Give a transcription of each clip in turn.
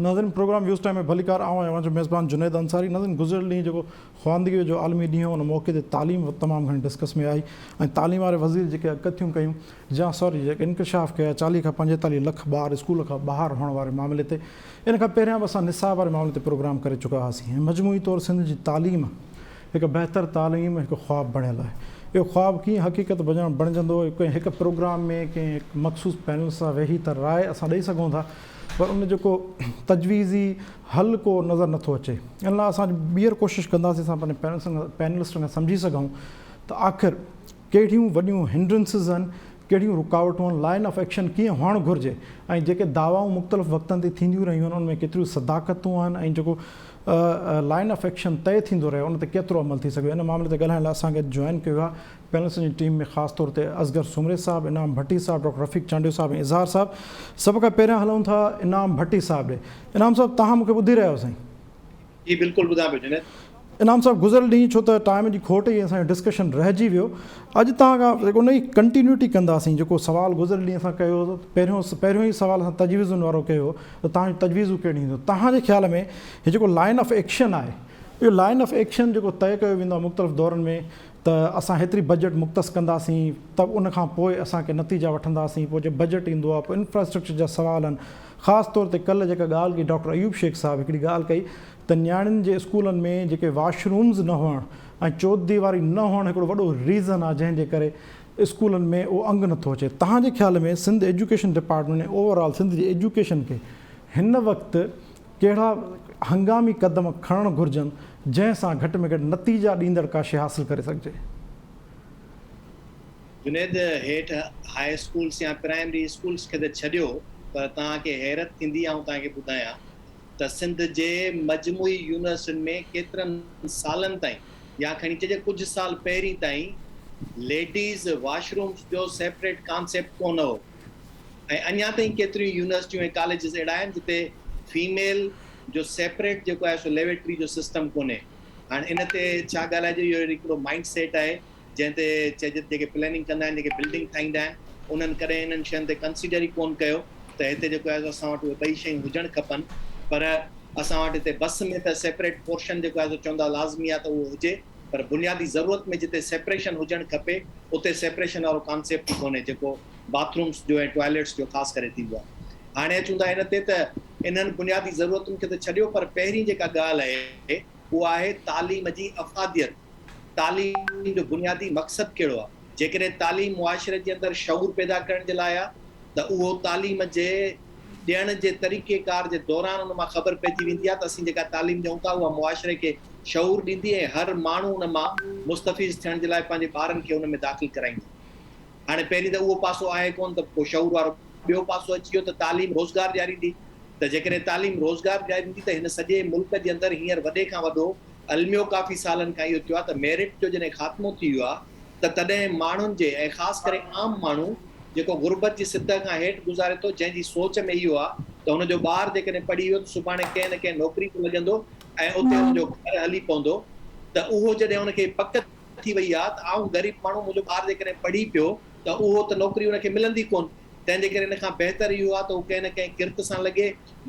ناظرين programme waves time ۾ ڀليڪار آئون آهيان اوهان جو ميزبان جنيد انصاري ناظرين گذريل ڏينهن جيڪو خواندگي جو عالمي ڏينهن هو ان موقعي تي تعليم تمام گهڻي ڊسڪس ۾ آئي ۽ تعليم واري وزير جيڪي اڳڪٿيون ڪيون جا سوري جيڪي انڪشاف ڪيا 40 کان 45 لک ٻار اسڪول کان ٻاهر هئڻ واري معاملي تي ان کان پهريان به اسان نصاب واري معاملي تي پروگرام ڪري چڪا هئاسين ۽ مجموعي طور سنڌ جي تعليم هڪ بهتر تعليم هڪ خواب بڻيل آهي. اهو خواب ڪيئن حقيقت بڻجندو ڪنهن هڪ پروگرام ۾ ڪنهن هڪ مخصوص پينل سان ويهي ته راء اسان ڏئي سگهون ٿا پر ان جو ڪو تجويزي حل ڪو نظر نٿو اچي. ان لاء اسان اڄ ٻيهر ڪوشش ڪنداسين اسان پنهنجي پينلسٽن کان سمجهي سگهون ته آخر ڪهڙيون وڏيون هنڊرنسز آهن، ڪهڙيون رڪاوٽون آهن، لائن آف ايڪشن ڪيئن هئڻ گهرجي ۽ جيڪي دعوائون مختلف وقتن تي ٿينديون رهيون آهن ان ۾ ڪيتريون صداقتون آهن ۽ جيڪو لائن آف ايڪشن طئي ٿيندو رهيو ان تي ڪيترو عمل ٿي سگهيو ان معاملي تي ڳالهائڻ لاء اسان کي اڄ جوائن ڪيو ويو آهي پينلسٽن جي ٽيم ۾ خاص طور تي اصغر سومري صاحب، انعام ڀٽي صاحب، ڊاڪٽر رفيق چانڊيو صاحب ۽ اظهار صاحب. سڀ کان پهريان هلون ٿا انعام ڀٽي صاحب ڏي. انعام صاحب توهان مون کي ٻڌي رهيا آهيو سائين؟ جي بلڪل ٻڌان پيو جنيد. انعام صاحب گذريل ڏينهن ڇو ته ٽائيم جي کوٽ هئي اسان جو ڊسڪشن رهجي ويو اڄ توهان کان ان جي ڪنٽينيوٽي ڪنداسين جيڪو سوال گذريل ڏينهن اسان ڪيو هو پهريون پهريون ئي سوال اسان تجويزن وارو ڪيو هو ته توهان جون تجويزون ڪهڙيون هونديون توهان جي خيال ۾ هي جيڪو لائن آف ايڪشن آهي اهو لائن آف ايڪشن جيڪو طئي ڪيو ويندو آهي مختلف دورن ۾ ته اسان هيتري بجيٽ مختص ڪنداسين ته ان کان پوء اسان ڪي نتيجا وٺنداسين پوء جي بجيٽ ايندو آهي پوء انفراسٽرڪچر جا سوال آهن خاص طور تي ڪلهه جيڪا ڳالهه ڪئي ڊاڪٽر ايوب شيخ صاحب هڪڙي ڳالهه ڪئي ته نياڻين جي اسڪولن ۾ جيڪي واش رومز نه هئڻ ۽ چوديواري نه هئڻ هڪڙو وڏو ريزن آهي جنهن جي ڪري اسڪولن ۾ اهو انگ نٿو اچي توهان جي خيال ۾ Sindh education department ۽ overall Sindh جي ايجوڪيشن کي هن وقت ڪهڙا هنگامي قدم کڻڻ گهرجن جنهن سان گهٽ ۾ گهٽ نتيجا ڏيندڙ ڪا شيء حاصل ڪري سگهجي؟ جنيد هيٺ هاء اسڪولس يا پرائمري اسڪولس کي ته ڇڏيو پر توهان کي حيرت ٿيندي آئون توهان کي ٻڌايان ته سنڌ جي مجموعي يونيورسٽين ۾ ڪيترن سالن تائين يا کڻي چئجي ڪجهه سال پهرين تائين ليڊيز واش رومس جو سيپريٽ ڪانسيپٽ ڪونه هو ۽ اڃا تائين ڪيتريون يونيورسٽيون ۽ ڪاليجز اهڙا آهن جتي فيميل جو سيپريٽ جيڪو آهي سو ليويٽري جو سسٽم ڪونهي. هاڻ ان تي ڇا ڳالهائجي اهو هڪڙو مائنڊ سيٽ آهي جنهن تي چئجي ته جيڪي پلاننگ ڪندا آهن جيڪي بلڊنگ ٺاهيندا آهن انهن ڪڏهن انهن شين تي ڪنسيڊر ئي ڪونه ڪيو ته هتي جيڪو آهي سو اسان وٽ اهي ٻئي شيون هجڻ کپن پر اسان وٽ هتي بس ۾ ته سيپريٽ پورشن جيڪو آهي سو چوندا لازمي آهي ته اهو هجي پر بنيادي ضرورت ۾ جتي سيپريشن هجڻ کپي اتي سيپريشن وارو ڪانسيپٽ ئي ڪونهي جيڪو باٿ رومس جو ۽ ٽوائليٽس جو خاص ڪري ٿيندو آهي. هاڻي اچون ٿا ان تي ته انهن بنيادي ضرورتن کي ته ڇڏيو پر پهرين جيڪا ڳالهه آهي اها آهي تعليم جي افاديت. تعليم جو بنيادي مقصد ڪهڙو آهي؟ جيڪڏهن تعليم معاشري جي اندر شعور پيدا ڪرڻ جي لاء آهي ته اهو تعليم جي ڏيڻ جي طريقي ڪار جي دوران ان مان خبر پئجي ويندي آهي ته اسين جيڪا تعليم ڏيون ٿا اها معاشري کي شعور ڏيندي ۽ هر ماڻهو ان مان مستفيض ٿيڻ جي لاء پنهنجي ٻارن کي ان ۾ داخل ڪرائيندو. هاڻي پهرين ته اهو پاسو آهي ڪونه ته پوء شعور وارو ٻيو پاسو اچي ويو ته تعليم روزگار ڏياريندي ته جيڪڏهن تعليم روزگار ڏياريندي ته هن سڄي ملڪ جي اندر هينئر وڏي کان وڏو الميو ڪافي سالن کان اهو ٿيو آهي ته ميرٽ جو جڏهن خاتمو ٿي ويو آهي ته تڏهن ماڻهن جي ۽ خاص ڪري عام ماڻهو جيڪو غربت جي سطح کان هيٺ گذاري ٿو جنهن جي سوچ ۾ اهو آهي ته هن جو ٻار جيڪڏهن پڙهي ويو ته سڀاڻي ڪنهن نه ڪنهن نوڪري تي لڳندو ۽ اتي هن جو گهر هلي پوندو ته اهو جڏهن هن کي پڪ ٿي وئي آ ته آئون غريب ماڻهو منهنجو ٻار جيڪڏهن پڙهي پيو ته اهو ته نوڪري ان کي ملندي ڪونه تنهن جي ڪري ان کان بهتر اهو آ ته هو ڪنهن نه ڪنهن ڪرت سان لڳي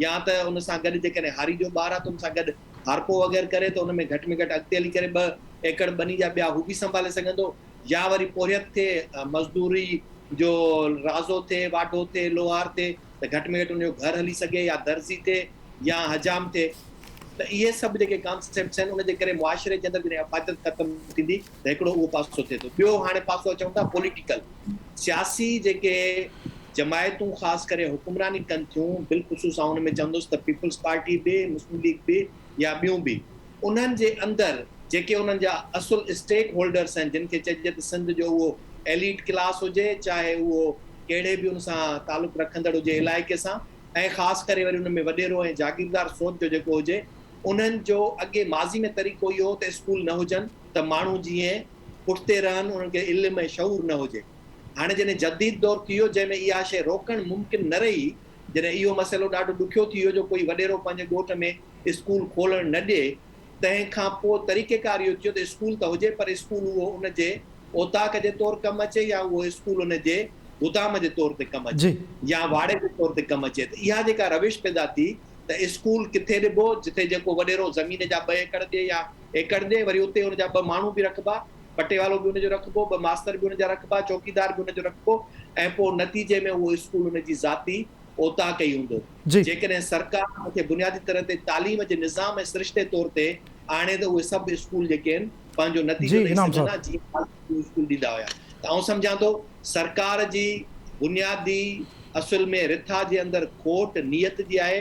يا ته ان سان گڏ جيڪڏهن هاري جو ٻار آ ته ان سان گڏ هارپو وغيره ڪري ته ان ۾ گهٽ ۾ گهٽ اڳتي هلي ڪري ٻه ايڪڙ ٻني جا ٻيا هو به سنڀالي سگهندو يا وري پورهيت ٿئي مزدوري جو رازو ٿئي واڍو ٿئي لوهار ٿئي ته گهٽ ۾ گهٽ ان جو گهر هلي سگهي يا درزي ٿئي يا حجام ٿئي ته اهي سڀ جيڪي ڪانسيپٽس آهن ان جي ڪري معاشري جي اندر جڏهن افاديت ختم ٿيندي ته هڪڙو اهو پاسو ٿئي ٿو ٻيو هاڻي پاسو اچون ٿا پوليٽيڪل سياسي جيڪي جماعتون خاص ڪري حڪمراني ڪن ٿيون بالخصوص آئون ان ۾ چوندس ته پيپلز پارٽي به مسلم ليگ به يا ٻيون به انهن جي اندر جيڪي انهن جا اصل اسٽيڪ هولڊرس آهن جن کي چئجي ته سنڌ جو اهو ايليٽ ڪلاس هجي چاهي اهو ڪهڙي به ان سان تعلق رکندڙ هجي علائقي سان ۽ خاص ڪري وري ان ۾ وڏيرو ۽ جاگيردار سوچ جو جيڪو هجي انهن جو اڳي ماضي ۾ طريقو اهو هو ته اسڪول نه هجن ته ماڻهو جيئن پٺتي رهن انهن کي علم ۽ شعور نه هجي هاڻي جڏهن جديد دور ٿي ويو جنهن ۾ اها شيء روڪڻ ممڪن نه رهي جڏهن اهو مسئلو ڏاڍو ڏکيو ٿي ويو جو ڪوئي وڏيرو پنهنجي ڳوٺ ۾ اسڪول کولڻ نه ڏئي تنهن کان پوء طريقيڪار اهو ٿيو ته اسڪول ته هجي پر اسڪول اهو ان جي اوطاق جي طور ڪم اچي يا اهو اسڪول ان جي گدام جي طور تي ڪم اچي يا واڙي جي طور تي ڪم اچي ته اها جيڪا روش پيدا ٿي ته اسڪول ڪٿي ڏبو، جتي جيڪو وڏيرو زمين جا ٻه ايڪڙ ڏي يا ايڪڙ ڏي، وري اتي ان جا ٻه ماڻهو به رکبا، پٽيوالو به ان جو رکبو، ٻه ماستر به ان جا رکبا، چوڪيدار به ان جو رکبو ۽ پوء نتيجي ۾ اهو اسڪول ان جي ذاتي اوطاق ئي هوندو. جيڪڏهن سرڪار ان کي بنيادي طرح تي تعليم جي نظام ۽ سرشتي طور تي آڻي ته اهي سڀ اسڪول جيڪي آهن پنهنجو نتيجو ڏئي سگهن ها جيئن خالص اسڪول ڏيندا هيا ته آئون سمجهان ٿو سرڪار جي بنيادي اصل ۾ رٿا جي اندر کوٽ نيت جي آهي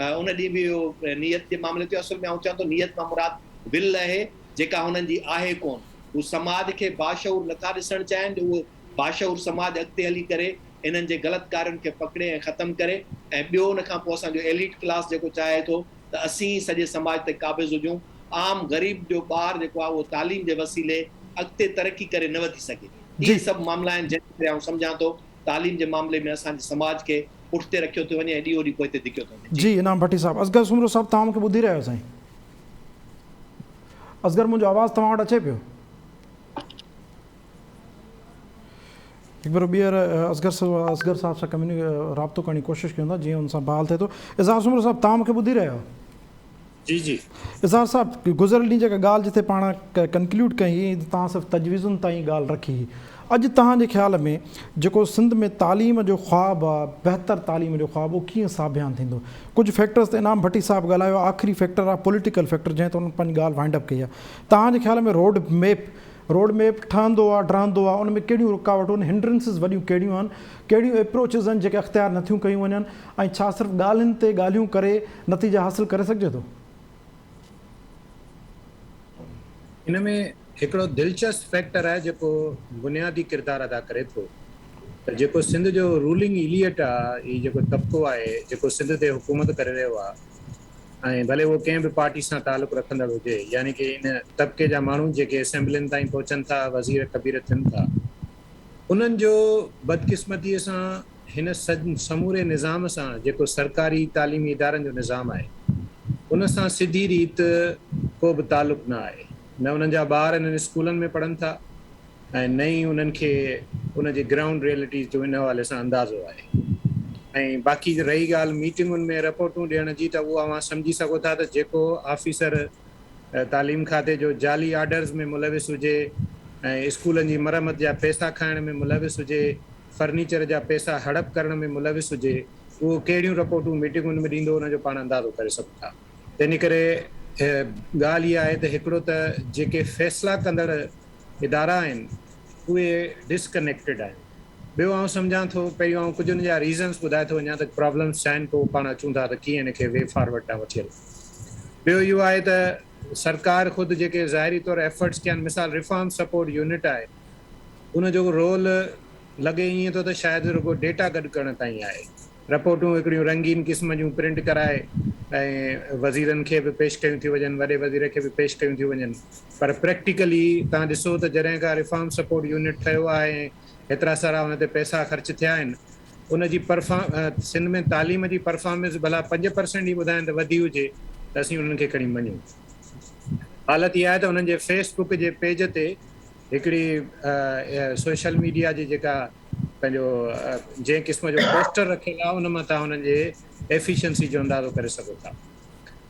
ان ڏينهن به اهو نيت جي معاملي تي اصل ۾ آئون چوان ٿو نيت مان مراد ول آهي جيڪا هنن جي آهي ڪون هو سماج کي باشعور نٿا ڏسڻ چاهين جو اهو باشعور سماج اڳتي هلي ڪري انهن جي غلط ڪارين کي پڪڙي ۽ ختم ڪري ۽ ٻيو ان کان پوء اسان جو ايليٽ ڪلاس جيڪو چاهي ٿو ته اسين ئي سڄي سماج تي قابض هجون، عام غريب جو ٻار جيڪو آهي اهو تعليم جي وسيلي اڳتي ترقي ڪري نه وڌي سگهي. اهي سڀ معاملا آهن جنهن جي ڪري آئون سمجهان ٿو تعليم جي معاملي ۾ اسان جي سماج کي پٺتي رکيو ٿو وڃي ۽ ڏينهون ڏينهن پوئتي ڌڪيو ٿو وڃي. جي انعام ڀٽي صاحب. اصغر سومرو صاحب توهان مون کي ٻڌي رهيا آهيو سائين. اصغر منهنجو آواز توهان وٽ اچي پيو. هڪ ڀيرو ٻيهر اصغر اصغر صاحب سان ڪميوني رابطو ڪرڻ جي ڪوشش ڪيون ٿا جيئن ان سان بحال ٿئي ٿو. اظهار سومرو صاحب توهان مون کي ٻڌي رهيا آهيو؟ جي جي. اظهار صاحب گذريل ڏينهن جيڪا ڳالهه جتي پاڻ ڪنڪلوڊ ڪئي هئي توهان صرف تجويزن تائين ڳالهه رکي هئي اڄ توهان جي خيال ۾ جيڪو سنڌ ۾ تعليم جو خواب آ بهتر تعليم جو خواب اهو ڪيئن ساڀيان ٿيندو ڪجهه فيڪٽرز ته انعام ڀٽي صاحب ڳالهايو آخري فيڪٽر آ پوليٽيڪل فيڪٽر جنهن تي انهن پنهنجي ڳالهه وائنڊ اپ ڪئي آ توهان جي خيال ۾ روڊ ميپ روڊ ميپ ٺهندو آ ڊهندو آ ان ۾ ڪهڙيون رڪاوٽون Hindrances وڏيون ڪهڙيون آهن ڪهڙيون ايپروچز آهن جيڪي اختيار نٿيون ڪيون وڃن ۽ ڇا صرف ڳالهين تي ڳالهيون ڪري نتيجا حاصل ڪري سگهجي ٿو؟ ان ۾ هڪڙو دلچسپ فيڪٽر آهي جيڪو بنيادي ڪردار ادا ڪري ٿو ته جيڪو سنڌ جو رولنگ ايليٽ آ هي جيڪو طبقو آهي جيڪو سنڌ تي حڪومت ڪري رهيو آ ۽ ڀلي اهو ڪنهن به پارٽي سان تعلق رکندڙ هجي يعني ڪي ان طبقي جا ماڻهو جيڪي اسيمبلين تائين پهچن ٿا وزير ڪبير ٿين ٿا انهن جو بدقسمتي سان هن سموري نظام سان جيڪو سرڪاري تعليمي ادارن جو نظام آهي ان سان سڌي ريت ڪو به تعلق نه آهي نه انهن جا ٻار انهن اسڪولن ۾ پڙهن ٿا ۽ نه ئي انهن کي ان جي گرائونڊ ريئلٽيز جو ان حوالي سان اندازو آهي ۽ باقي رهي ڳالهه ميٽنگن ۾ رپورٽون ڏيڻ جي ته اهو اوهان سمجهي سگهو ٿا ته جيڪو آفيسر تعليم کاتي جو جعلي آرڊرز ۾ ملوث هجي ۽ اسڪولن جي مرمت جا پئسا کائڻ ۾ ملوث هجي فرنيچر جا پئسا هڙپ ڪرڻ ۾ ملوث هجي اهو ڪهڙيون رپورٽون ميٽنگن ۾ ڏيندو ان جو پاڻ اندازو ڪري سگهون ٿا. تنهن ڪري ڳالهه اها آهي ته هڪڙو ته جيڪي فيصلا ڪندڙ ادارا آهن اهي ڊس ڪنيڪٽيڊ آهن ٻيو آئون سمجهان ٿو پهريون آئون ڪجهه ان جا ريزنس ٻڌائي ٿو وڃان ته پرابلمس ڇا آهن پوء پاڻ اچون ٿا ته ڪيئن ان کي وي فارورڊ ڏانهن وٺي هلون ٻيو اهو آهي ته سرڪار خود جيڪي ظاهري طور ايفرٽس ڪيا آهن مثال ريفارم سپورٽ يونٽ آهي ان جو رول لڳي ائين ٿو ته شايد رڳو ڊيٽا گڏ ڪرڻ تائين آهي رپورٽون هڪڙيون رنگين قسم جون پرنٽ ڪرائي ۽ وزيرن کي به پيش ڪيون ٿيون وڃن، وڏي وزير کي به پيش ڪيون ٿيون وڃن پر پريڪٽيڪلي توهان ڏسو ته جڏهن کان ريفارم سپورٽ يونٽ ٺهيو آهي ۽ هيترا سارا ان تي پئسا خرچ ٿيا آهن ان جي سنڌ ۾ تعليم جي پرفارمنس ڀلا 5% ئي ٻڌائين ته وڌي هجي ته اسين انهن کي کڻي مڃون. حالت اها آهي ته انهن جي فيس بڪ جي پيج تي هڪڙي سوشل ميڊيا جي جيڪا پنهنجو جنهن قسم جو پوسٽر رکيل آهي ان مان توهان انهن جي ايفيشنسي جو اندازو ڪري سگهو ٿا.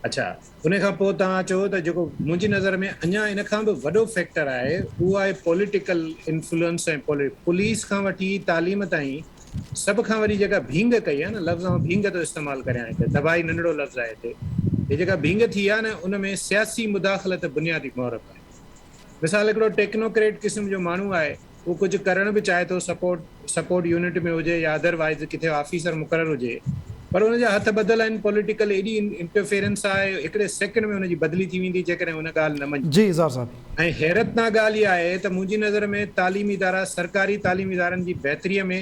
اڇا ان کان پوء توهان چئو ته جيڪو منهنجي نظر ۾ اڃا ان کان به وڏو فيڪٽر آهي اهو آهي پوليٽيڪل انفلوئنس ۽ پوليس کان وٺي تعليم تائين سڀ کان وڏي جيڪا ڀينگ ڪئي آهي نه لفظ آئون ڀينگ ٿو استعمال ڪريان هتي تباهي ننڍڙو لفظ آهي هتي هي جيڪا ڀينگ ٿي آهي نه ان ۾ سياسي مداخلت بنيادي محرڪ آهي. مثال هڪڙو ٽيڪنوڪريٽ قسم جو ماڻهو آهي اهو ڪجهه ڪرڻ به چاهي ٿو سپورٽ سپورٽ يونٽ ۾ هجي يا ادر وائيز ڪٿي آفيسر مقرر هجي پر ان جا هٿ ٻڌل آهن پوليٽيڪل ايڏي انٽرفيرنس آهي هڪڙي سيڪنڊ ۾ ان جي بدلي ٿي ويندي جيڪڏهن ان ڳالهه نه مڃي. جي اظهار صاحب. ۽ حيرتناڪ ڳالهه اها آهي ته منهنجي نظر ۾ تعليمي ادارا سرڪاري تعليمي ادارن جي بهتري ۾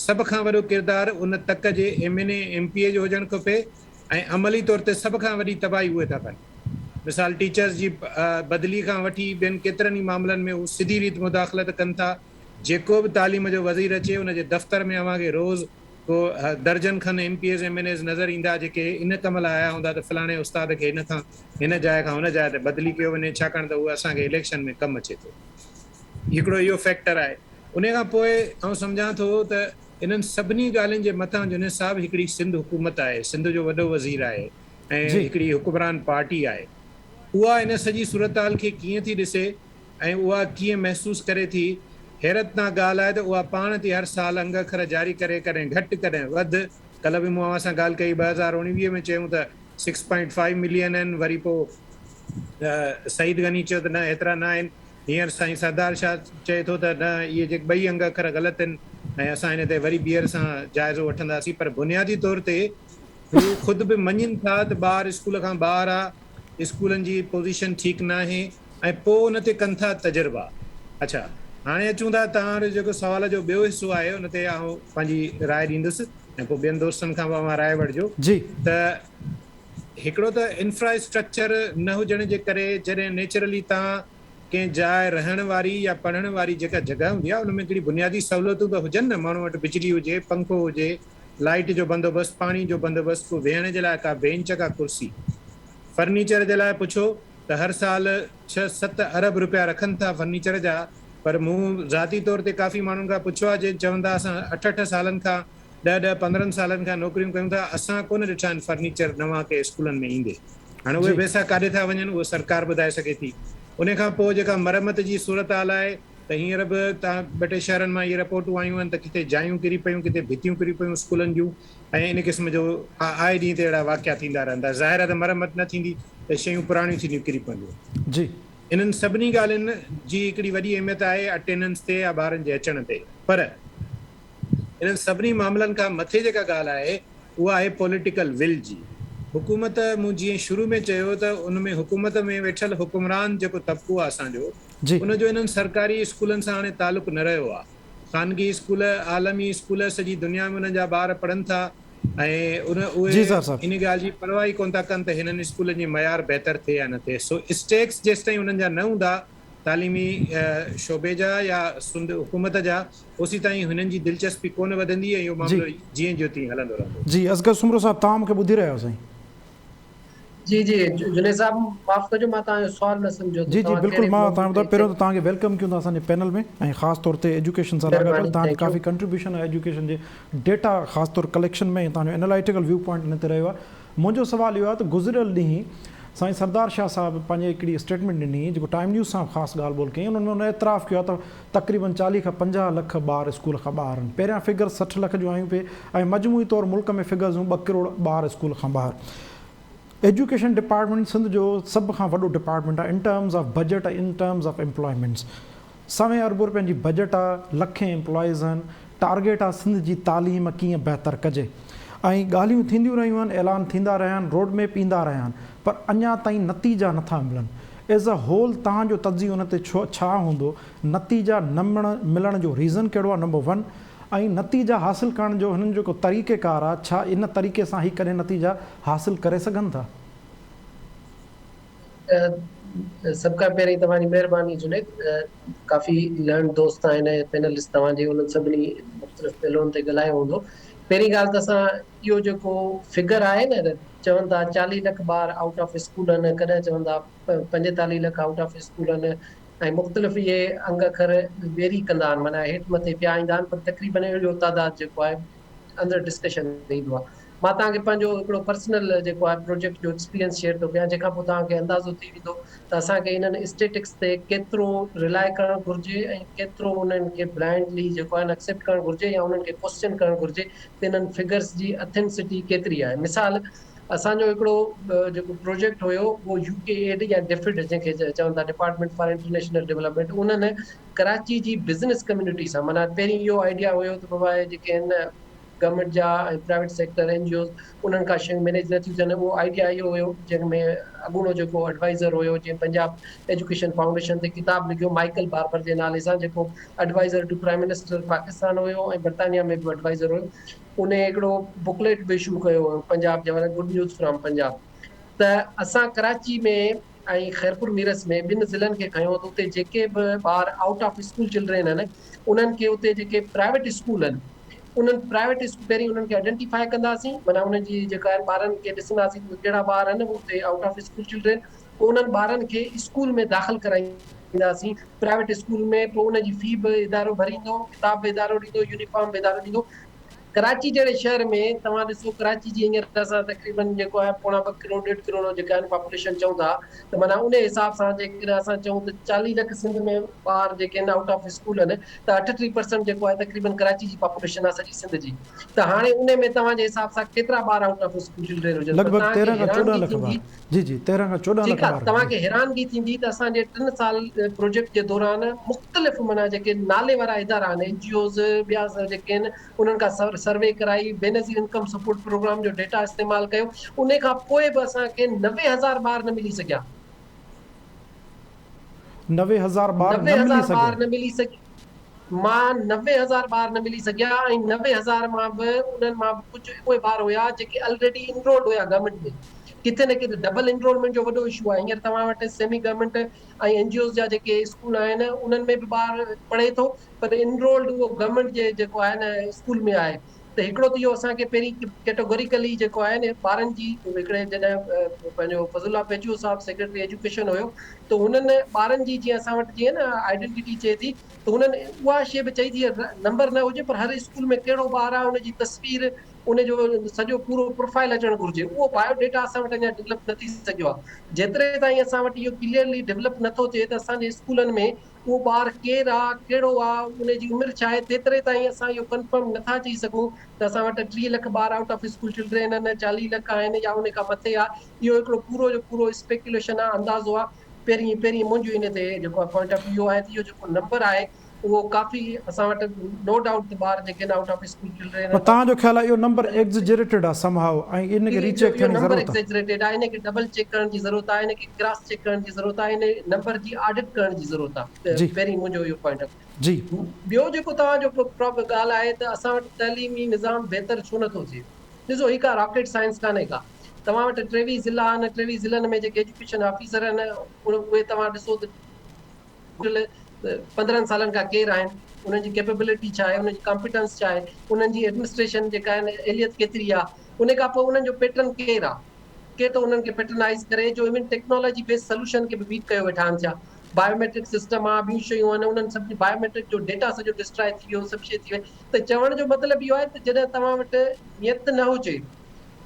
سڀ کان وڏو ڪردار ان تڪ جي M N A M P A جو هجڻ کپي ۽ عملي طور تي سڀ کان وڏي تباهي اهي ٿا ڪن. مثال ٽيچرز جي بدلي کان وٺي ٻين ڪيترن ئي معاملن ۾ هو سڌي ريت مداخلت ڪن ٿا. جيڪو به تعليم جو وزير اچي ان جي دفتر ۾ اوهان کي روز ڪو درجن کن M P As M N As نظر ايندا جيڪي ان ڪم لاء آيا هوندا ته فلاڻي استاد کي هن کان هن جاء کان هن جاء تي بدلي ڪيو وڃي ڇاڪاڻ ته اهو اسان کي اليڪشن ۾ ڪم اچي ٿو. هڪڙو اهو فيڪٽر آهي. انهي کان پوء آئون سمجهان ٿو ته انهن سڀني ڳالهين جي مٿان جنيد صاحب هڪڙي سنڌ حڪومت آهي، سنڌ جو وڏو وزير آهي. ۽ هڪڙي حڪمران پارٽي آهي اها ان سڄي صورتحال کي ڪيئن ٿي ڏسي ۽ اها ڪيئن محسوس ڪري ٿي. حيرتناڪ ڳالهه آهي ته اها پاڻ ٿي هر سال انگ اکر جاري ڪري ڪڏهن گهٽ ڪڏهن وڌ. ڪلهه به مون اوهان سان ڳالهه ڪئي 2019 ۾ چيون ته سڪس پوائنٽ فائيو ملين آهن وري پوء سعيد غني چيو ته نه ايترا نه آهن. هينئر سائين سردار شاهه چئي ٿو ته نه اهي جيڪي ٻئي انگ اکر غلط آهن ۽ اسان ان تي وري ٻيهر سان جائزو وٺنداسين پر بنيادي طور تي هو خود به مڃين ٿا ته ٻار اسڪول کان ٻاهر آ، اسڪولن جي پوزيشن ٺيڪ ناهي ۽ پوء ان تي ڪن ٿا تجربا. اڇا هاڻي اچون ٿا توهان جو جيڪو سوال جو ٻيو حصو آهي ان تي آئون پنهنجي راء ڏيندس ۽ پوء ٻين دوستن کان به اوهان راء وٺجو ته هڪڙو ته انفرا اسٽرڪچر نه هجڻ جي ڪري جڏهن نيچرلي توهان ڪنهن جاء رهڻ واري يا پڙهڻ واري جيڪا جڳهه هوندي آهي ان ۾ هڪڙي بنيادي سهولتون ته هجن نه ماڻهو وٽ بجلي هجي پنکو هجي لائيٽ جو بندوبست پاڻي جو بندوبست ڪو ويهڻ جي لاء ڪا بينچ ڪا ڪرسي فرنيچر جي لاء پڇو ته هر سال ڇهه ست ارب روپيا رکن ٿا فرنيچر جا پر مون ذاتي طور تي ڪافي ماڻهن کان پڇيو آهي جي چون ٿا اسان اٺ اٺ سالن کان ڏهه ڏهه 15 سالن کان نوڪريون ڪيون ٿا اسان ڪونه ڏٺا آهن فرنيچر نوان ڪي اسڪولن ۾ ايندي هاڻي اهي پئسا ڪاڏي ٿا وڃن اهو سرڪار ٻڌائي سگهي ٿي انهي کان پوء جيڪا مرمت جي صورتحال آهي ته هينئر به تان ٻه ٽي شهرن مان اهي رپورٽون آيون آهن ته ڪٿي جايون ڪري پيون ڪٿي ڀتيون ڪري پيون اسڪولن جون ۽ ان قسم جو آئي ڏينهن تي اهڙا واقعا ٿيندا رهن ٿا ظاهر آهي ته مرمت نه ٿيندي ته شيون پراڻيون ٿينديون ڪري پونديون. انهن سڀني ڳالهين جي هڪڙي وڏي اهميت آهي اٽينڊنس تي يا ٻارن جي اچڻ تي پر انهن سڀني معاملن کان مٿي جيڪا ڳالهه آهي اها آهي پوليٽيڪل ول جي. حڪومت مون جيئن شروع ۾ چيو ته ان ۾ حڪومت ۾ ويٺل حڪمران جيڪو طبقو آهي اسان جو ان جو انهن سرڪاري اسڪولن سان هاڻي تعلق نه رهيو آهي. خانگي اسڪول، عالمي اسڪول سڄي دنيا ۾ انهن جا ٻار پڙهن ٿا ۽ ان اهي ان ڳالهه جي پرواهه ئي ڪونه ٿا ڪن ته هنن اسڪولن جي معيار بهتر ٿئي يا نه ٿئي. سو اسٽيڪس جيستائين انهن جا نه هوندا تعليمي شعبي جا يا سنڌ حڪومت جا اوسيتائين هنن جي دلچسپي ڪونه وڌندي ۽ اهو معاملو جيئن جو تيئن هلندو رهندو. جي اصغر سومرو صاحب توهان مون کي ٻڌي رهيا آهيو سائين. جي جي جنيد صاحب معاف ڪجو مان توهان جو سوال نه سمجهيو ته جي جي توهان بلڪل ڪهڙي مان موضوع توهان تي ٻڌايو پهريون ته توهان کي welcome ڪيون ٿا اسان جي پينل ۾ ۽ خاص طور تي ايجوڪيشن سان لاڳاپيل مهرباني توهان جو thank you. Coffee contribution آهي ايجوڪيشن جي ڊيٽا خاص طور ڪليڪشن ۾ ۽ توهان جو اينالائٽيڪل ويو پوائنٽ ان تي رهيو آهي منهنجو سوال اهو آهي ته گذريل ڏينهن سائين سردار شاهه صاحب پنهنجي هڪڙي اسٽيٽمينٽ ڏني جيڪو ٽائيم نيوز سان خاص ڳالهه ٻولهه ڪئي انهن ۾ هن اعتراف ڪيو آهي ته تقريبن 40 کان 50 لک ٻار اسڪول کان ٻاهر آهن پهريان فگر 60 لک جون آيون پئي ۽ مجموعي طور ملڪ ۾ فگرز هيون 2 ڪروڙ ٻار اسڪول کان ٻاهر ايجوڪيشن ڊپارٽمينٽ سنڌ جو سڀ کان وڏو ڊپارٽمينٽ آهي in terms of budget ۽ in terms of employments سوين ارب روپين جي بجيٽ آ، لکين ايمپلائيز آهن، ٽارگيٽ آ سنڌ جي تعليم ڪيئن بهتر ڪجي ۽ ڳالهيون ٿينديون رهيون آهن، اعلان ٿيندا رهيا آهن، روڊ ميپ ايندا رهيا آهن پر اڃا تائين نتيجا نٿا ملن. ايز ا هول توهان جو تجزيو ان تي ڇا هوندو، نتيجا نه ملڻ جو ريزن ڪهڙو آ نمبر ون ۽ نتيجا حاصل ڪرڻ جو هنن جو جيڪو طريقي ڪار آ ڇا ان طريقي سان هي ڪڏهن نتيجا حاصل ڪري سگهن ٿا؟ سڀ کان پهرين توهان جي مهرباني جنيد ڪافي لرنڊ دوست آهن ۽ پينلسٽ توهان جي انهن سڀني مختلف پهلوئن تي ڳالهايو هوندو پهرين ڳالهه ته اسان اهو جيڪو فگر آهي نه چون ٿا 40 لک ٻار آئوٽ آف اسڪول آهن ڪڏهن چون ٿا 45 لک آئوٽ آف اسڪول آهن ۽ مختلف اهي انگ اکر ويري ڪندا آهن معنيٰ هيٺ مٿي پيا ايندا آهن پر تقريبن اهڙو تعداد جيڪو آهي اندر ڊسڪشن ايندو آهي مان توهان کي پنهنجو هڪڙو پرسنل جيڪو آهي پروجيڪٽ جو ايڪسپيرينس شيئر ٿو ڪيان جنهن کان پوء توهان کي اندازو ٿي ويندو ته اسان کي انهن اسٽيٽڪس تي ڪيترو رلائي ڪرڻ گهرجي ۽ ڪيترو انهن کي بلائنڊلي جيڪو آهي ايڪسيپٽ ڪرڻ گهرجي يا انهن کي ڪوسچن ڪرڻ گهرجي ته انهن فگرس جي اٿينسٽي ڪيتري آهي مثال اسان جو هڪڙو جيڪو پروجيڪٽ هيو اهو يو ڪي ايڊ يا ڊفڊ جنهن کي چون ٿا ڊپارٽمينٽ فار انٽرنيشنل ڊولپمينٽ انهن ڪراچي جي بزنس ڪميونٽي سان معنيٰ پهرين اهو آئيڊيا هيو ته بابا جيڪي آهن گورنمينٽ جا ۽ private sector N G Os انهن کان شيون مينيج نه ٿيون ٿين اهو آئيڊيا اهو هيو جنهن ۾ اڳوڻو جيڪو ايڊوائزر هيو جنهن پنجاب ايجوڪيشن فائونڊيشن تي ڪتاب لکيو مائيڪل باربر جي نالي سان جيڪو adviser to prime minister Pakistan هيو ۽ برطانيا ۾ به ايڊوائزر هيو ان هڪڙو بڪليٽ به اشو ڪيو هيو پنجاب جي حوالي گڊ نيوز فرام پنجاب ته اسان ڪراچي ۾ ۽ خيرپور ميرس ۾ ٻن ضلعن کي کنيو ته اتي جيڪي به ٻار آئوٽ آف اسڪول چلڊرين آهن انهن کي اتي جيڪي پرائيويٽ اسڪول آهن انهن پرائيويٽ اسڪول پهرين انهن کي آئيڊنٽيفائي ڪنداسين معنيٰ انهن جي جيڪا آهن ٻارن کي ڏسنداسين ته ڪهڙا ٻار آهن اتي آئوٽ آف اسڪول چلڊرين پوء انهن ٻارن کي اسڪول ۾ داخل ڪرائينداسين پرائيويٽ اسڪول ۾ پوء ان جي في به ادارو ڀريندو ڪتاب به ادارو ڏيندو يونيفارم به ادارو ڏيندو. ڪراچي جهڙي شهر ۾ توهان ڏسو ڪراچي جي هينئر اسان تقريبن جيڪو آهي پوڻا ٻه ڪروڙ ڏيڍ ڪروڙ جيڪا آهن پاپوليشن چئون ٿا ته معنيٰ ان حساب سان جيڪڏهن اسان چئون ته 40 لک سنڌ ۾ ٻار جيڪي آهن آئوٽ آف اسڪول آهن ته 38% جيڪو آهي تقريبن ڪراچي جي پاپوليشن آهي سڄي سنڌ جي ته هاڻي ان ۾ توهان جي حساب سان ڪيترا ٻار آئوٽ آف اسڪول چلڊرين هجن لڳ پر ڀڳ توهان کي 13 کان 14 حيرانگي لک ٻار ٿيندي جي جي 13 کان 14 لک ٺيڪ آ ٻار توهان جي. کي حيرانگي ٿيندي ته اسان جي ٽن سال پروجيڪٽ جي دوران مختلف معنيٰ جيڪي نالي وارا ادارا آهن اين جي اوز ٻيا جيڪي آهن انهن کان سروي ڪرائي بينظير انڪم سپورٽ پروگرام جو ڊيٽا استعمال ڪيو انهي کان پوء به اسان کي 90 هزار ٻار نه ملي سگهيا. 90 هزار ٻار 90 نه ملي هزار ٻار سگهيا. نه ملي سگهيا مان 90 هزار ٻار نه ملي سگهيا ۽ 90 هزار مان به انهن مان به ڪجهه اهي ٻار هيا جيڪي الريڊي انرولڊ هيا گورنمينٽ ۾ ڪٿي نه ڪٿي ڊبل انرولمينٽ جو وڏو اشو آهي هينئر توهان وٽ semi government ۽ N G Os جا جيڪي اسڪول آهن انهن ۾ به ٻار پڙهي ٿو پر انرولڊ اهو گورنمينٽ جي جيڪو آهي نه اسڪول ۾ آهي ته هڪڙو ته اهو اسان کي پهرين ڪيٽيگوريڪلي جيڪو آهي نه ٻارن جي هڪڙي جڏهن پنهنجو فضل الله پيچوهو صاحب سيڪريٽري ايجوڪيشن هيو ته هنن ٻارن جي جيئن اسان وٽ جيئن نه آئيڊنٽيٽي چئي ٿي ته هنن اها شيء به چئي ٿي نمبر نه هجي پر هر اسڪول ۾ ڪهڙو ٻار آهي ان جي تصوير ان جو سڄو پورو پروفائل اچڻ گهرجي اهو بايو ڊيٽا اسان وٽ اڃا ڊولپ نه ٿي سگهيو آهي جيتري تائين اسان وٽ اهو ڪليئرلي ڊولپ نه ٿو ٿئي ته اسان جي اسڪولن ۾ اهو ٻار ڪير آ ڪهڙو آ ان جي عمر ڇا آهي تيتري تائين اسان اهو ڪنفرم نه ٿا چئي سگهون ته اسان وٽ 30 لک ٻار آئوٽ آف اسڪول چلڊرين آهن 40 لک آهن يا ان کان مٿي آ اهو هڪڙو پورو جو پورو اسپيڪيوليشن آ اندازو آ پهرين پهرين منهنجو ان تي جيڪو پوائنٽ آف ويو آهي ته اهو جيڪو نمبر آهي اهو ڪافي اسان وٽ نو ڊائوٽ ته ٻار جيڪي آهن آئوٽ آف اسڪول چلڊرين پر توهان جو خيال آهي اهو نمبر ايگزجريٽيڊ آهي سم هائو ۽ ان کي ري چيڪ اهو ٿيڻ جي نمبر ضرورت آهي. ايگزجريٽيڊ آهي ان کي ڊبل چيڪ ڪرڻ جي ضرورت آهي ان کي ڪراس چيڪ ڪرڻ جي ضرورت آهي ان نمبر جي آڊٽ ڪرڻ جي ضرورت آهي پهرين منهنجو اهو پوائنٽ آف جي. ٻيو جيڪو توهان جو ڳالهه آهي ته اسان وٽ تعليمي نظام بهتر ڇو نٿو ٿئي ڏسو هي ڪا راڪيٽ سائنس ڪانهي ڪا توهان وٽ 23 ضلعا آهن 23 ضلعن ۾ جيڪي ايجوڪيشن آفيسر آهن اهي توهان ڏسو ته گذريل 15 سالن کان ڪير آهن، انهن جي ڪيپيبلٽي ڇا آهي، انهن جي ڪامپيٽنس ڇا آهي، انهن جي ايڊمنسٽريشن جيڪا آهي اهليت ڪيتري آهي، ان کان پوء انهن جو پيٽرن ڪير آهي، ڪير ٿو انهن کي پيٽرنائيز ڪري جو ايون ٽيڪنالاجي بيسڊ سلوشن کي به بيٽ ڪيو ويٺا آهن ڇا، بايوميٽرڪ سسٽم آهي، ٻيون شيون آهن، انهن سڀني بايوميٽرڪ جو ڊيٽا سڄو ڊسٽرائي ٿي ويو، سڀ شيء ٿي وئي ته چوڻ جو مطلب اهو آهي ته جڏهن توهان وٽ نيت نه هجي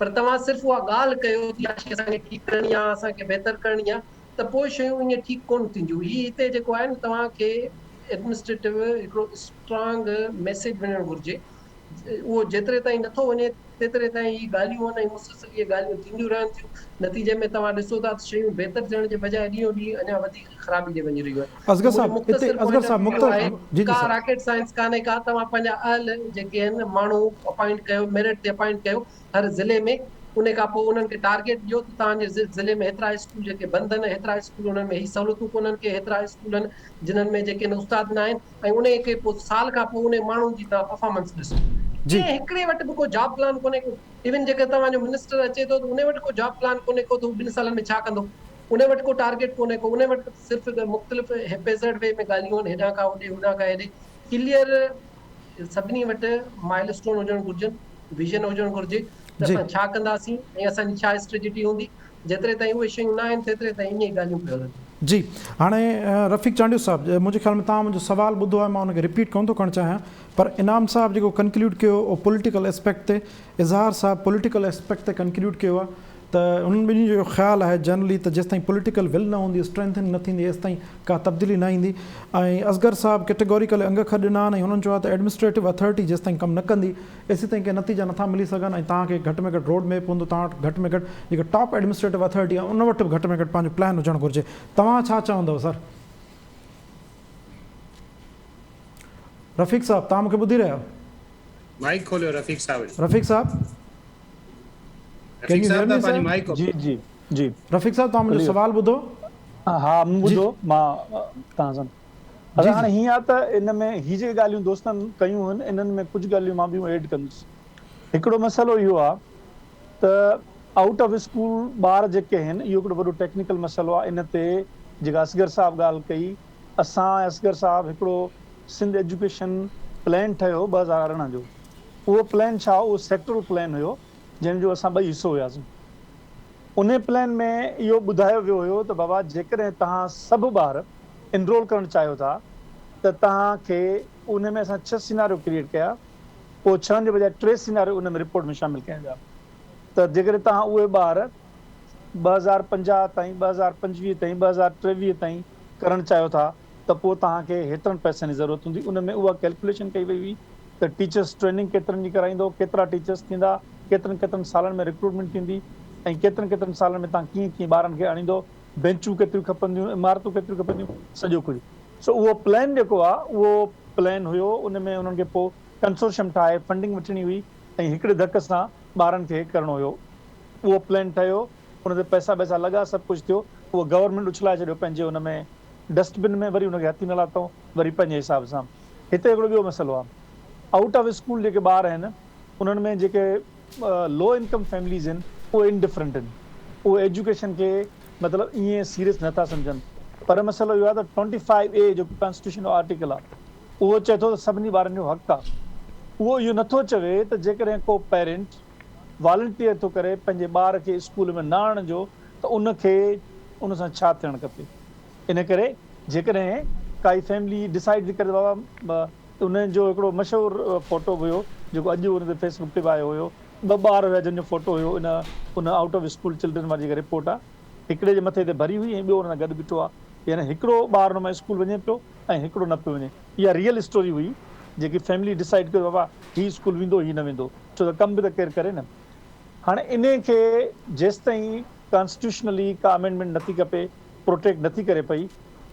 پر توهان صرف اها ڳالهه ڪيو ته اها شيء اسان کي ٺيڪ ڪرڻي آهي، اسان کي بهتر ڪرڻي آهي ته پوء شيون ائين ٺيڪ ڪونه ٿينديون. هي هتي جيڪو آهي نه توهان کي ايڊمنسٽريٽو هڪڙو اسٽرانگ ميسيج وڃڻ گهرجي. اهو جيتري تائين نٿو وڃي تيتري تائين هي ڳالهيون آهن ۽ مسلسل اهي ڳالهيون ٿينديون رهن ٿيون. نتيجي ۾ توهان ڏسو ٿا ته شيون بهتر ٿيڻ جي بجاء ڏينهون ڏينهن اڃا وڌيڪ خرابي ڏي وڃي رهيون آهن. ته اصغر منهنجو صاحب اتي مختصر اصغر پوائنٽ آف صاحب ويو مختصر آهي جي جي ڪا صاحب. راڪيٽ سائنس ڪانهي ڪا توهان پنهنجا اهل جيڪي آهن ماڻهو اپائنٽ ڪيو ميرٽ تي اپائنٽ ڪيو هر ضلعي ۾ ان کان پوء انهن کي ٽارگيٽ ڏيو ته توهان جي ضلعي ۾ هيترا اسڪول جيڪي بند آهن هيترا اسڪول انهن ۾ هي سهولتون ڪونهن ڪي هيترا اسڪول آهن جنهن ۾ جيڪي آهن استاد نه آهن ۽ انهي کي پوء سال کان پوء انهي ماڻهن جي توهان پرفارمنس ڏسو ڪنهن هڪڙي وٽ به ڪو جاب پلان ڪونهي ڪو ايون جيڪر توهان جو منسٽر اچي ٿو ته انهي وٽ ڪو جاب پلان ڪونهي ڪو ته هو ٻن سالن ۾ ڇا ڪندو انهي وٽ ڪو ٽارگيٽ ڪونهي ڪو انهي وٽ صرف مختلف هيپيزرڊ وي ۾ ڳالهيون آهن هيڏانهن کان هوڏي هوڏانهن کان هيڏي ڪليئر سڀني وٽ مائل اسٽون هجڻ گهرجن، ويزن هجڻ گهرجي ته اسان ڇا ڪنداسين ۽ اسان جي ڇا اسٽريٽجي هوندي، جيتري تائين اهي شيون نه آهن تيتري تائين ائين ئي ڳالهيون پيون هلن. جي هاڻي رفيق چانڊيو صاحب منهنجي خيال ۾ توهان منهنجو سوال ٻڌو آهي مان ان کي رپيٽ ڪونه ٿو ڪرڻ چاهيان پر انعام صاحب جيڪو ڪنڪليوڊ ڪيو اهو پوليٽيڪل اسپيڪٽ تي اظهار صاحب پوليٽيڪل اسپيڪٽ تي ڪنڪليوڊ ڪيو آهي ته انهن ٻنهي جو اهو خيال آهي جنرلي ته جيستائين پوليٽيڪل ول نه هوندي اسٽرينٿن نه ٿيندي ايستائين ڪا تبديلي نه ايندي ۽ اصغر صاحب ڪيٽيگوريڪل انگ اکر ڏنا آهن ۽ هنن چيو آهي ته ايڊمنسٽريٽو اٿارٽي جيستائين ڪم نه ڪندي ايسيتائين ڪي نتيجا نٿا ملي سگهن ۽ توهان کي گهٽ ۾ گهٽ روڊ ميپ هوندو توهان وٽ گهٽ ۾ گهٽ جيڪا ٽاپ ايڊمنسٽريٽو اٿارٽي آهي ان وٽ به گهٽ ۾ گهٽ پنهنجو پلان هجڻ گهرجي توهان ڇا چوندؤ سر رفيق صاحب توهان مون کي ٻڌي رهيا آهيو؟ مائيڪ کوليو رفيق صاحب جو. رفيق صاحب رفيق صاحب تان پنهنجي مائيڪ جي جي جي رفيق صاحب توهان منهنجو سوال ٻڌو. ها مون ٻڌو مان توهان سان ادا هاڻي هيئن آ ته ان ۾ هي جيڪي ڳالهيون دوستن ڪيون هن انهن ۾ ڪجهه ڳالهيون مان ٻيون ايڊ ڪندس هڪڙو مسئلو اهو آ ته آئوٽ آف اسڪول ٻار جيڪي آهن اهو هڪڙو وڏو ٽيڪنيڪل مسئلو آ ان تي جيڪا اصغر صاحب ڳالهه ڪئي اسان ۽ اصغر صاحب هڪڙو سنڌ ايجوڪيشن پلان ٺهيو 2018 جو اهو پلان ڇا هو اهو سيڪٽرل پلان هيو جنهن جو اسان ٻئي حصو هياسون انهي پلان ۾ اهو ٻڌايو ويو هيو ته بابا جيڪڏهن توهان سڀ ٻار انرول ڪرڻ چاهيو ٿا ته توهان کي انهي ۾ اسان ڇهه سيناريو ڪريئيٽ ڪيا پوء ڇهن جي بجاء ٽي سيناريو ان ۾ رپورٽ ۾ شامل ڪيا ويا ته جيڪڏهن توهان اهي ٻار 2050 تائين، 2025 تائين، 2023 تائين ڪرڻ چاهيو ٿا ته پوء توهان کي هيترن پئسن جي ضرورت هوندي. ان ۾ اها ڪيلڪيوليشن ڪئي وئي هئي ته ٽيچرس ٽريننگ ڪيترن جي ڪرائيندو، ڪيترا ٽيچرس ٿيندا، ڪيترن ڪيترن سالن ۾ رڪروٽمينٽ ٿيندي ۽ ڪيترن ڪيترن سالن ۾ توهان ڪيئن ڪيئن ٻارن کي آڻيندو، بينچون ڪيتريون کپنديون، عمارتون ڪيتريون کپنديون، سڄو ڪجهه. سو اهو پلان جيڪو آهي اهو پلان هيو، ان ۾ انهن کي پوء ڪنسورشم ٺاهي فنڊنگ وٺڻي هئي ۽ هڪڙي ڌڪ سان ٻارن کي ڪرڻو هيو. اهو پلان ٺهيو، ان تي پئسا ٻئسا لڳا، سڀ ڪجهه ٿيو، اهو گورنمينٽ اڇلائي ڇڏيو پنهنجي ان ۾ ڊسٽ بن ۾ وري ان کي هٿ ئي نه لاتائون، وري پنهنجي حساب سان. هتي هڪڙو ٻيو مسئلو آهي. آئوٽ آف اسڪول جيڪي ٻار آهن انهن ۾ جيڪي لو انڪم فيمليز آهن اهي انڊفرنٽ آهن. اهي ايجوڪيشن کي مطلب ائين سيريس نه ٿا سمجهن. پر مسئلو اهو آهي ته ٽوئنٽي فائيو اي جيڪو ڪانسٽيٽيوشن جو آرٽيڪل آهي اهو چئي ٿو ته سڀني ٻارن جو حق آهي. اهو اهو نه ٿو چوي ته جيڪڏهن ڪو پيرنٽ والنٽيئر ٿو ڪري پنهنجي ٻار کي اسڪول ۾ نه آڻڻ جو ته ان کي ان سان ڇا ٿيڻ کپي. ان ڪري جيڪڏهن ڪائي فيملي ڊسائيڊ ٿي ڪري ته بابا ان جو هڪڙو مشهور فوٽو به هيو جيڪو اڄ ان تي فيس بڪ تي به آيو هيو ٻه ٻار هيا جن جو photo have in in out of school children واري جيڪا رپورٽ آهي هڪڙي جي مٿي تي ڀري هئي ۽ ٻيو ان سان گڏ بيٺو آهي يعني هڪڙو ٻار ان مان اسڪول وڃي پيو ۽ هڪڙو نه پيو وڃي اها ريئل اسٽوري هئي جيڪي فيملي ڊسائيڊ ڪيو بابا هي اسڪول ويندو هي نه ويندو ڇو ته ڪم به ته ڪير ڪري نه هاڻي انهي کي جيستائين ڪانسٽيٽيوشنلي ڪا امينڊمينٽ نٿي کپي پروٽيڪٽ نٿي ڪري پئي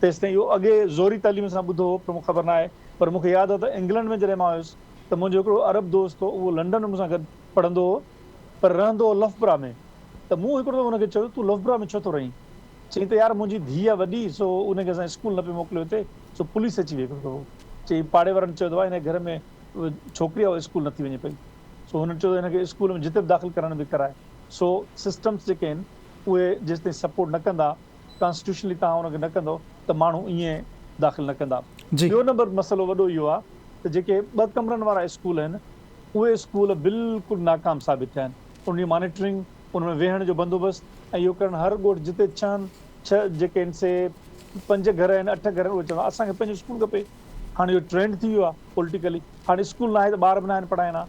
تيستائين اهو اڳي زوري تعليم سان ٻڌو هو پر مون کي خبر ناهي پر مون کي ياد آهي ته انگلنڊ ۾ جڏهن مان هيس ته منهنجو هڪڙو عرب دوست هو اهو لنڊن ۾ مون سان گڏ پڙهندو هو پر رهندو هو لفبرا ۾ ته مون هڪڙو دفعو هن کي چيو تون لفبرا ۾ ڇو ٿو رهين چيائين ته يار منهنجي ڌيء آهي وڏي سو ان کي اسان اسڪول نه پئي موڪليو هتي سو پوليس اچي وئي هڪڙو دفعو چيائين پاڙي وارن چيو ته ڀاء هن جي گهر ۾ ڇوڪري آهي اها اسڪول نٿي وڃي پئي سو هنن چيو ته هن کي اسڪول ۾ جتي به داخل ڪرائڻ به ڪرائي. سو سسٽمز جيڪي آهن اهي جيستائين سپورٽ نه ڪندا، ڪانسٽيٽيوشنلي توهان ان کي نه ڪندو ته ماڻهو ائين داخل نه ڪندا. ٻيو نمبر مسئلو وڏو اهو آهي ته جيڪي ٻه ڪمرن وارا اسڪول آهن اهي اسڪول بلڪل ناڪام ثابت ٿيا آهن. انهن جي مانيٽرنگ، ان ۾ ويهڻ جو بندوبست ۽ اهو ڪرڻ هر ڳوٺ جتي ڇهن ڇهه جيڪي آهن سي پنج گهر آهن اٺ گهر آهن اهي چوندا اسان کي پنهنجو اسڪول کپي. هاڻي اهو ٽرينڊ ٿي ويو آهي پوليٽيڪلي هاڻي اسڪول ناهي ته ٻار به ناهن پڙهائڻا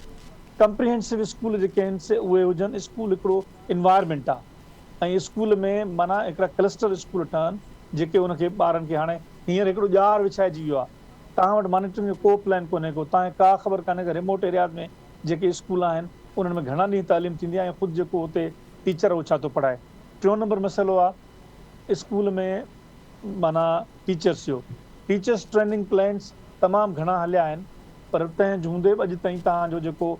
ڪمپريهنسو اسڪول جيڪي آهن سي اهي هجن اسڪول هڪڙو انوائرمينٽ آهي ۽ اسڪول ۾ معنيٰ هڪڙا ڪلسٽر اسڪول ٺهن جيڪي ان کي ٻارن کي هاڻي هينئر هڪڙو ڄار وڇائجي ويو آهي توهان وٽ مانيٽرنگ جو ڪو پلان ڪونهي ڪو توهان کي ڪا خبر ڪانهي ته ريموٽ ايرياز ۾ جيڪي اسڪول آهن انهن ۾ گهڻا ڏينهن تعليم ٿيندي آهي ۽ خود جيڪو اتي ٽيچر اهو ڇا ٿو پڙهائي ٽيون نمبر مسئلو آهي اسڪول ۾ معنيٰ ٽيچرس جو ٽيچرس ٽريننگ پلانس تمام گهڻا هليا آهن پر تنهن هوندي به اڄ تائين توهان جو جيڪو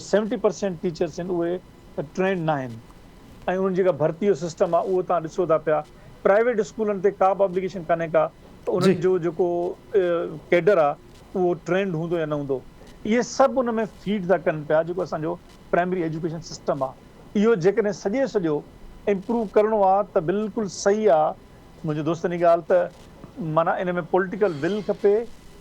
سيونٽي پرسينٽ ٽيچرس آهن اهي ٽرينڊ ناهن ۽ انهن جيڪا ڀرتي جو سسٽم آهي اهو توهان ڏسو ٿا پيا پرائيويٽ اسڪولن تي ڪا به آبليگيشن ڪانهي ڪا ته انهن جو جيڪو ڪيڊر آهي اهو ٽرينڊ هوندو يا نه هوندو اهي سڀ ان ۾ فيڊ ٿا ڪن پيا جيڪو اسان جو پرائمري ايجوڪيشن سسٽم آهي اهو جيڪڏهن سڄي سڄو امپروو ڪرڻو آ ته بلڪل صحيح آ منهنجي دوستن جي ڳالهه ته معنيٰ ان ۾ پوليٽيڪل ول کپي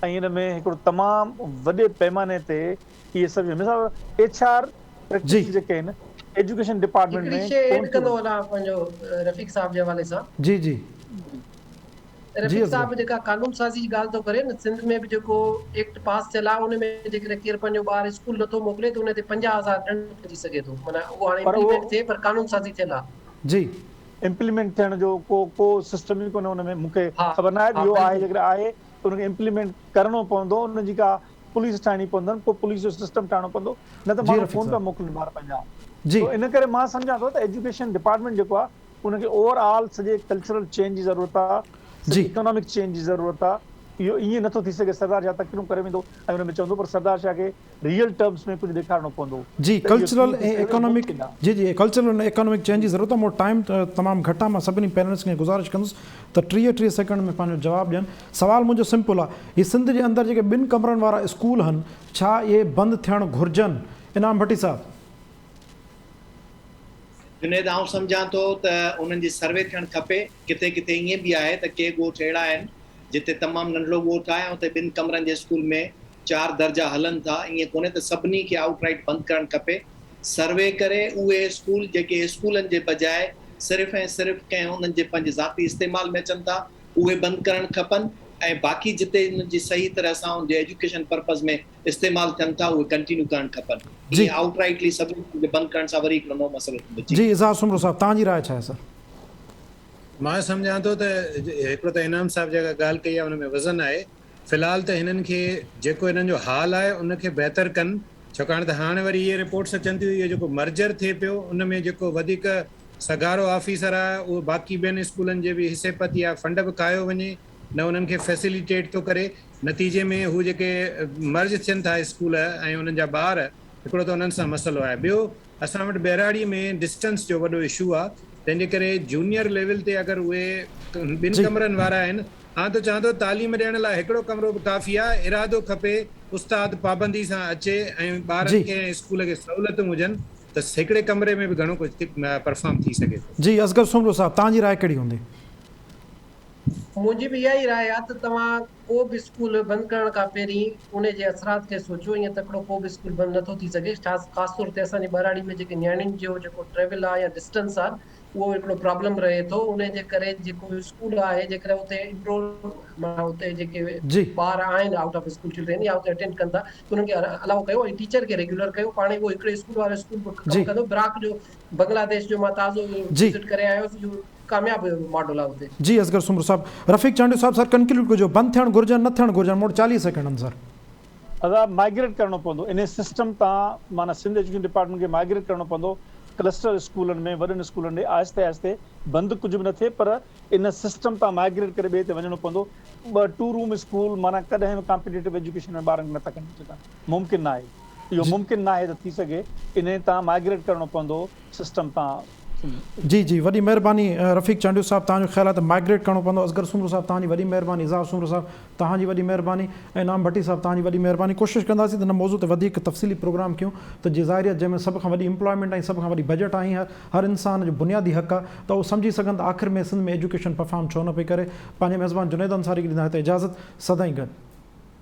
۽ ان ۾ هڪڙو تمام وڏي پيماني تي اهي سڀ مثال ايڇ آر پريڪٽسز جيڪي آهن ايجوڪيشن ڊپارٽمينٽ هڪڙي ۾ شيء ڪون ايڊ ٿيون ڪندو وڃن. هلان پنهنجو رفيق صاحب جي حوالي سان. جي جي. جي رفيق اصغر. صاحب جيڪا قانون سازي جي ڳالهه ٿو ڪري نه سنڌ ۾ به جيڪو ايڪٽ پاس ٿيل آهي ان ۾ جيڪڏهن ڪير پنهنجو ٻار اسڪول نٿو موڪلي ته ان تي 50,000 ڏنڊ پئجي سگهي ٿو معنيٰ اهو هاڻي پر اهو امپليمينٽ ٿئي پر قانون سازي ٿيل آهي. جي. امپليمينٽ ٿيڻ جو ڪو ڪو سسٽم ئي ڪونهي ان ۾ مون کي ها خبر ناهي ته ها اهو آهي بلڪل. جيڪڏهن آهي ته ان کي امپليمينٽ ڪرڻو پوندو ان جي ڪا پوليس ٺاهڻي پوندن ڪو پوليس جو سسٽم ٺاهڻو پوندو نه ته جي ماڻهو رفيق ڪونه پيا صاحب. موڪلين ٻار پنهنجا جي. سو ان ڪري مان سمجهان ٿو ته ايجوڪيشن ڊپارٽمينٽ جيڪو آهي ان کي اوور آل سڄي ڪلچرل چينج جي ضرورت آ، سڄي اڪانامڪ چينج جي ضرورت آ، اهو ائين نٿو ٿي سگهي سردار شاهه تقريرون ڪري ويندو ۽ ان ۾ چوندو پر سردار شاهه کي ريئل ٽرمز ۾ ڪجهه ڏيکارڻو پوندو جي ته اهو ڪلچرل ڪيئن ٿي ۽ سگهي ٿو اڪانامڪ ممڪن آ. جي جي ڪلچرل ۽ اڪانامڪ چينج جي ضرورت آ مون وٽ ٽائيم تمام گهٽ آ مان سڀني پينلسٽ کي گذارش ڪندس ته 30 30 سيڪنڊ ۾ پنهنجو جواب ڏين سوال منهنجو سمپل آ هي سنڌ جي اندر جيڪي ٻن ڪمرن وارا اسڪول هن ڇا اهي بند ٿيڻ گهرجن انعام ڀٽي صاحب. جنيد آئون سمجهان ٿو ته انهن جي سروي ٿيڻ کپي، ڪٿي ڪٿي ائين به آهي ته ڪي ڳوٺ اهڙا آهن جتي تمام ننڍڙو ڳوٺ آهي ۽ اتي ٻن ڪمرن جي اسڪول ۾ چار درجا هلن ٿا، ائين ڪونهي ته سڀني کي آئوٽ رائيٽ بند ڪرڻ کپي، سروي ڪري اهي اسڪول جيڪي اسڪولن جي بجاء صرف ۽ صرف ڪنهن انهن جي پنهنجي ذاتي استعمال ۾ اچن ٿا اهي بند ڪرڻ کپن. ۽ باقي جتي انهن جي صحيح طرح سان ان جي ايجوڪيشن پرپز ۾ استعمال ٿين ٿا اهي ڪنٽينيو ڪرڻ کپن. ائين آئوٽ رائٽلي سڀني کي بند ڪرڻ سان وري هڪڙو نئون مسئلو ٿيندو. جي. جي اظهار سومرو صاحب توهان جي راء ڇا آهي سر؟ مان سمجهان ٿو ته هڪڙو ته انعام صاحب جيڪا ڳالهه ڪئي آهي ان ۾ وزن آهي. في الحال ته هنن کي جيڪو هنن جو حال آهي ان کي بهتر ڪن ڇاڪاڻ ته هاڻ وري اهي رپورٽس اچن ٿيون اهو جيڪو مرجر ٿئي پيو ان ۾ جيڪو وڌيڪ سگهارو آفيسر آهي اهو باقي ٻين اسڪولن جي به حصي پتي يا فنڊ به کايو وڃي نه انهن کي فيسليٽيٽ ٿو ڪري نتيجي ۾ هو جيڪي مرج ٿين ٿا اسڪول ۽ انهن جا ٻار هڪڙو ته انهن سان مسئلو آهي ٻيو اسان وٽ ٻهراڙي ۾ ڊسٽنس جو وڏو اشو آ تنهن جي ڪري جونيئر ليول تي اگر اهي ٻن ڪمرن وارا آهن آئون ته چوان ٿو تعليم ڏيڻ لاء هڪڙو ڪمرو به ڪافي آ ارادو کپي استاد پابندي سان اچي ۽ ٻارن کي ۽ اسڪول کي سهولتون هجن ته هڪڙي ڪمري ۾ به گهڻو ڪجهه پرفارم ٿي سگهي ٿو. جي اصغر سومرو صاحب توهان جي راء ڪهڙي هوندي؟ منهنجي به اها ئي راء آ ته توهان ڪو به اسڪول بند ڪرڻ کان پهرين ان جي اثرات کي سوچيو ائين تڪڙو ڪو به اسڪول بند نٿو ٿي سگهي خاص طور تي اسان جي ٻهراڙي ۾ جيڪي نياڻين جو جيڪو ٽريول آ يا ڊسٽنس آ اهو هڪڙو پرابلم رهي ٿو ان جي ڪري جيڪو اسڪول آهي جيڪڏهن اتي انرول معنيٰ اتي جيڪي ٻار آهن آئوٽ آف اسڪول چلڊرين يا اتي اٽينڊ ڪن ٿا ته انهن کي الاؤ ڪيو ۽ ٽيچر کي ريگيولر ڪيو پاڻ اهو هڪڙي اسڪول وارو اسڪول به ڪم ڪندو براڪ جو بنگلاديش جو مان تازو وزٽ ڪري آيو هوس اهو ڪامياب ماڊل آهي اتي. جي اصغر سومرو صاحب. رفيق چانڊيو صاحب سر ڪنڪلوڊ ڪجو بند ٿيڻ گهرجن نه ٿيڻ گهرجن مون وٽ 40 سيڪنڊ آهن سر. ادا مائگريٽ ڪرڻو پوندو انهي سسٽم تان معنيٰ سنڌ ايجوڪيشن ڊپارٽمينٽ کي مائگريٽ ڪرڻو پوندو ڪلسٽر اسڪولن ۾ وڏن اسڪولن ڏي آهستي آهستي بند ڪجهه به نه ٿئي پر ان سسٽم تان مائگريٽ ڪري ٻئي تي وڃڻو پوندو ٻه ٽو روم اسڪول معنيٰ ڪڏهن به ڪامپيٽيٽو ايجوڪيشن ۾ ٻارن کي نٿا ڪڍي سگهن ممڪن ناهي اهو ممڪن ناهي ته ٿي سگهي انهي تان مائگريٽ ڪرڻو پوندو سسٽم تان جي جي وڏي مهرباني رفيق چانڊيو صاحب توهان جو خيال آهي ته مائگريٽ ڪرڻو پوندو اصغر سومرو صاحب توهان جي وڏي مهرباني اظهار سومرو صاحب توهان جي وڏي مهرباني ۽ انعام ڀٽي صاحب توهان جي وڏي مهرباني ڪوشش ڪنداسين ته ان موضوع تي وڌيڪ تفصيلي پروگرام ڪيون ته جي ظاهري آهي جنهن ۾ سڀ کان وڏي امپلائمينٽ ۽ سڀ کان وڏي بجيٽ آهي هر هر انسان جو بنيادي حق آهي ته اهو سمجهي سگهن ته آخر ۾ سنڌ ۾ ايجوڪيشن پرفارم ڇو نه پئي ڪري پنهنجي ميزبان جنيد انصاري کي ڏيندا هتي اجازت سدائين گڏ.